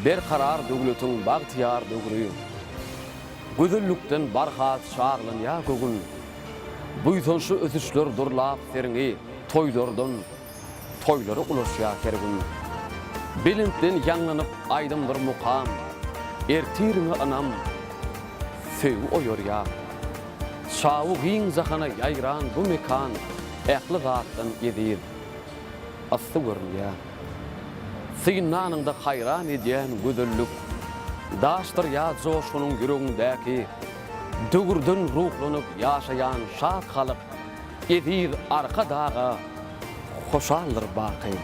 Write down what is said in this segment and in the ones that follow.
Berkarar döwletiň bagtyýar döwri. Gözellikden barha çaglanýar göwün. Buýsançly ösüşler durlap seriňi, Toýlardan toýlara ulaşýar her gün. Belentden ýaňlanyp aýdymdyr mukam, Ertiriňe ynam, söýgi oýarýar. Çawy giň jahana ýaýran bu mekan Ähli zatdan eziz, yssy görünýär. Synlanyňda haýran edýän gözellik, Daşdyrýar joşgunyň ýüregiňdäki. Döwürden ruhlanyp ýaşaýan şat halyk Eziz Arkadaga hoşaldyr baky.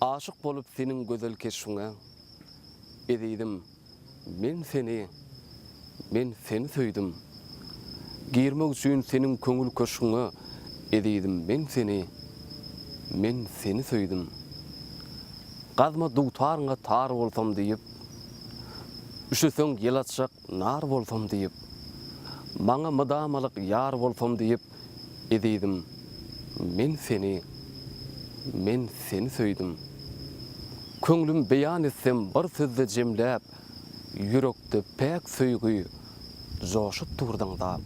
Aşyk bolup seniň gözel keşbiňe, Ezizim, men seni, men seni söýdüm. Girmek üçin seniň köňül köşgüňe, Ezizim, men seni, men seni söýdüm. Gazma dutaryňa tar bolsam diýip, Üşeseň ýylatjak nar bolsam diýip. Maňa mydamalyk ýar bolsam diýip, ezizim, men seni, men seni söýdüm. Köňlüm beýan etsem bir sözde jemläp, ýürekde päk söýgi joşup dur dyňzap.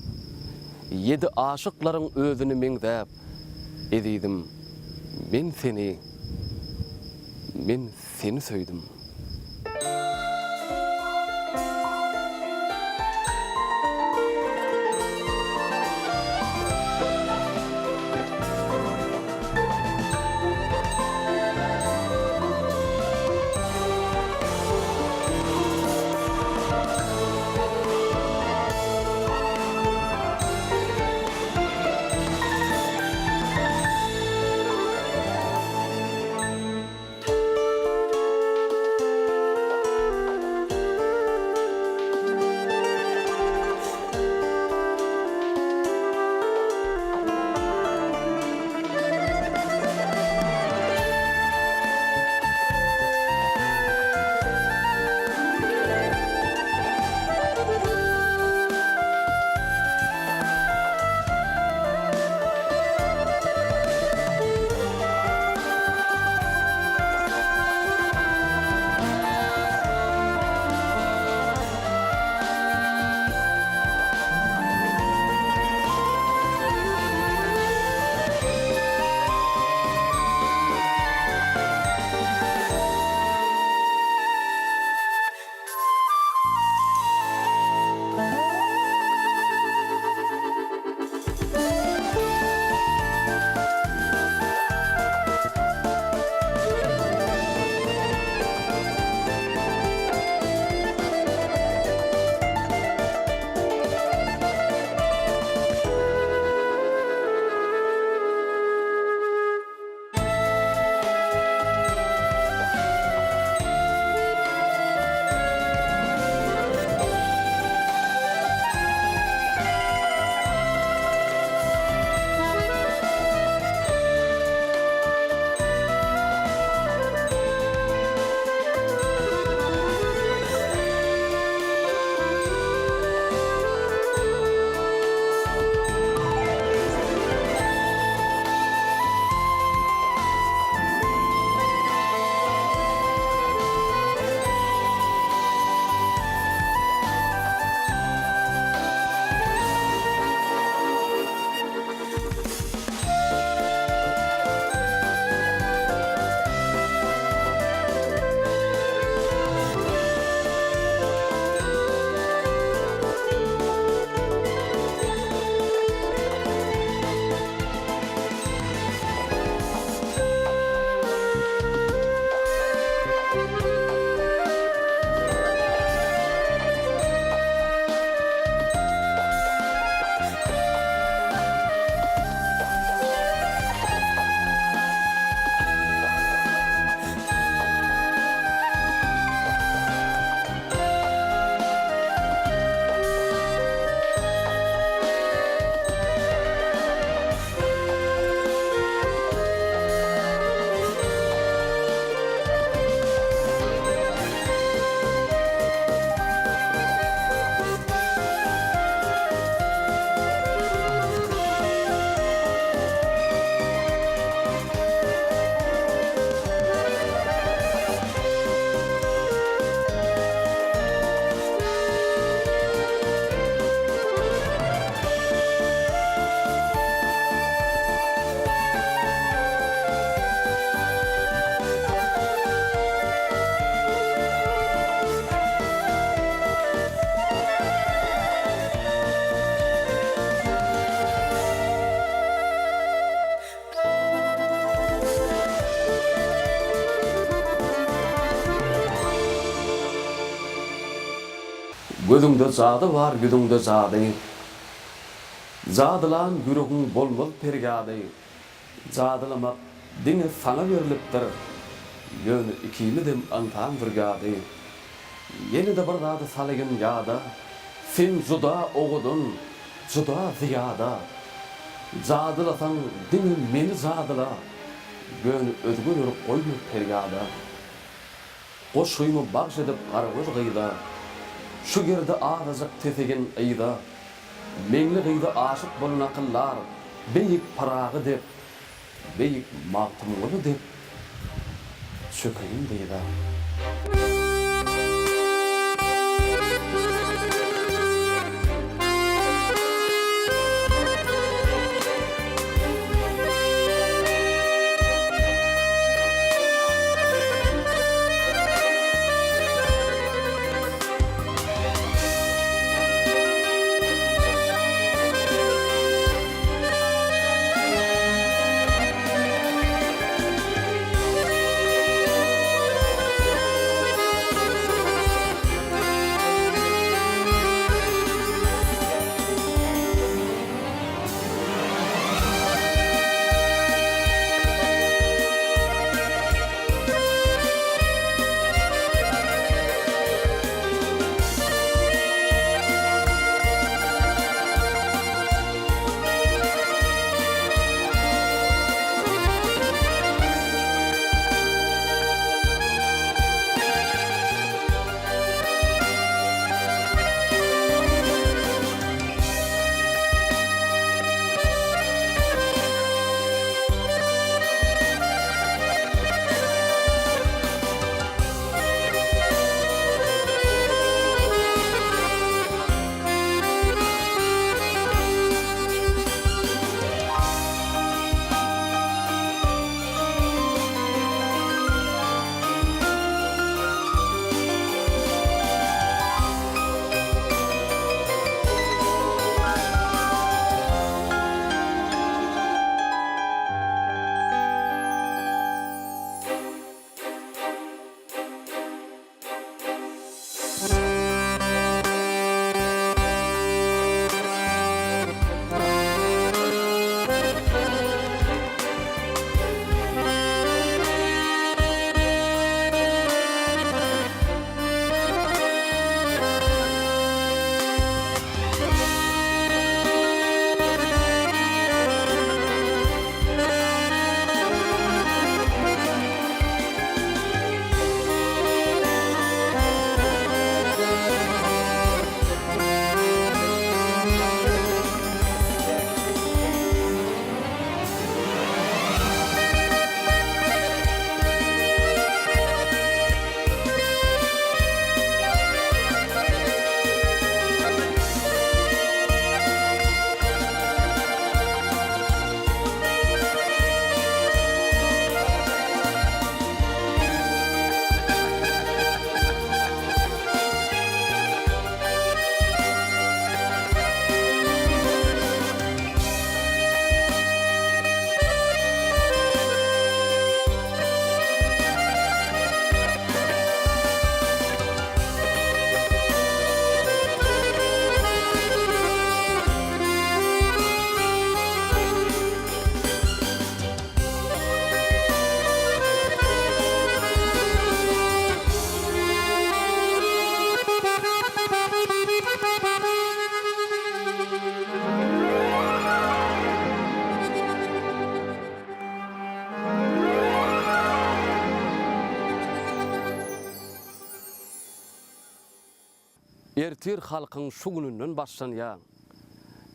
Ýedi aşyklaryň özüne meňzäp, ezizim, men seni, men seni söýdüm. Gözüňde jady bar ýüzüňde jady Jadylan ýüregiň bolmaz perýady Jadylamak diňe saňa berlipdir Ýöne ikimizem ynsan zürýady Ýene-de bir zady salaýyn ýada Sen juda owadan juda zyýada Jadylasaň diňe meni jadyla Ýöne özgeleri goýma perýada. Goşgymy bagş edip garagöz gyza, Şu ýerde azajyk tesegin yza. Meňli gyza aşyk bolan akyldar Beýik Pyragy dek, beýik Magtymguly dek çökeýin dyza. Ertir halkyň şu gününden başlanýar.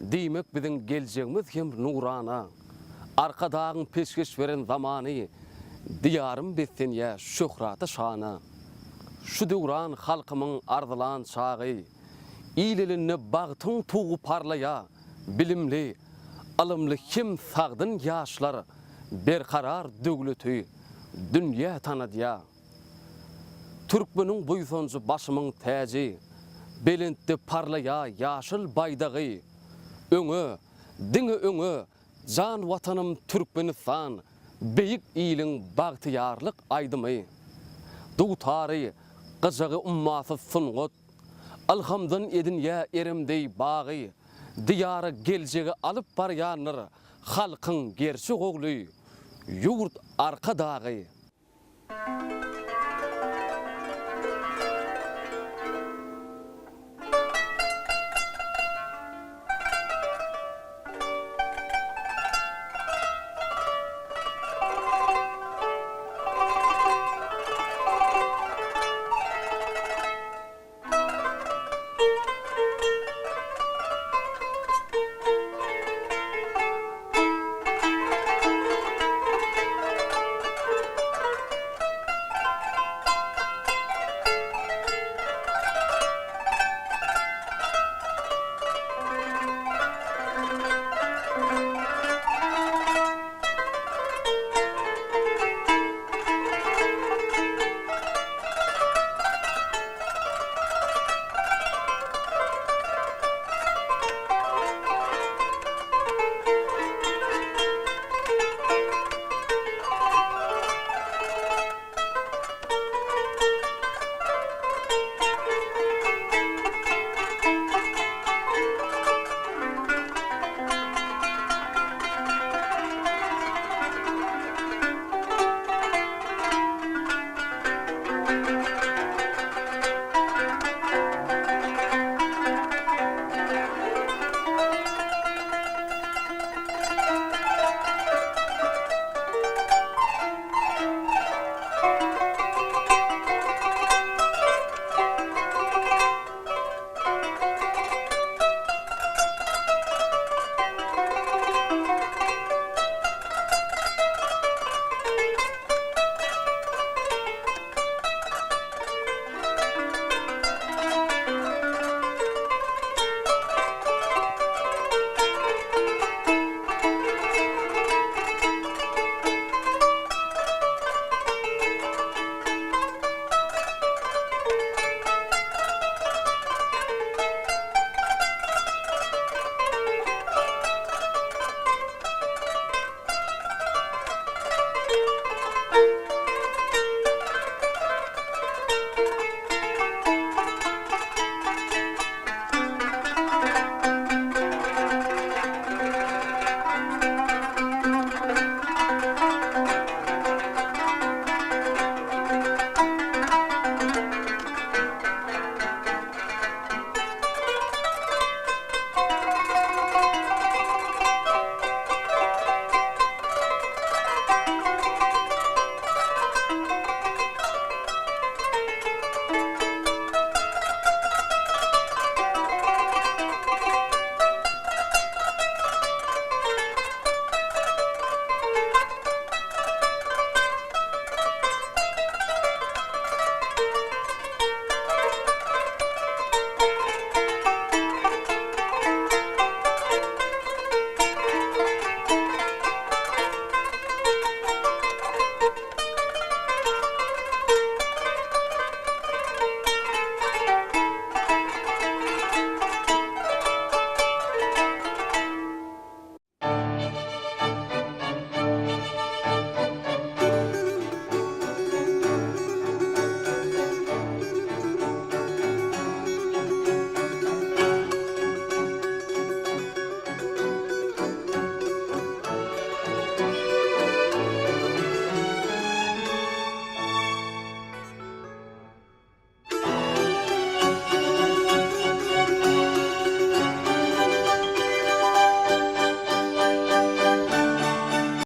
Diýmek biziň geljegimiz hem nurana. Arkadagyň peşgeş beren zamany Diýarym beslenýär şöhrata şana. Şu döwran halkymyň arzylan çagy, Il elinde bagtyň tugy parlaýar. Bilimli, ylymly hem sagdyn ýaşlar Berkarar döwleti dünýä tanadýar. Türkmeniň buýsanjy başymyň täji, Belentde parlaýar ýaşyl baýdagy. Öňe, diňe öňe, jan Watanym Türkmenistan, Beýik iliň bagtyýarlyk aýdymy. Dutary, gyjagy ummasyz sungat, Ylhamdan edinýär Erem deý bagy. Diýara geljegi alyp barýandyr Halkyň gerçek ogly, ýurt Arkadagy.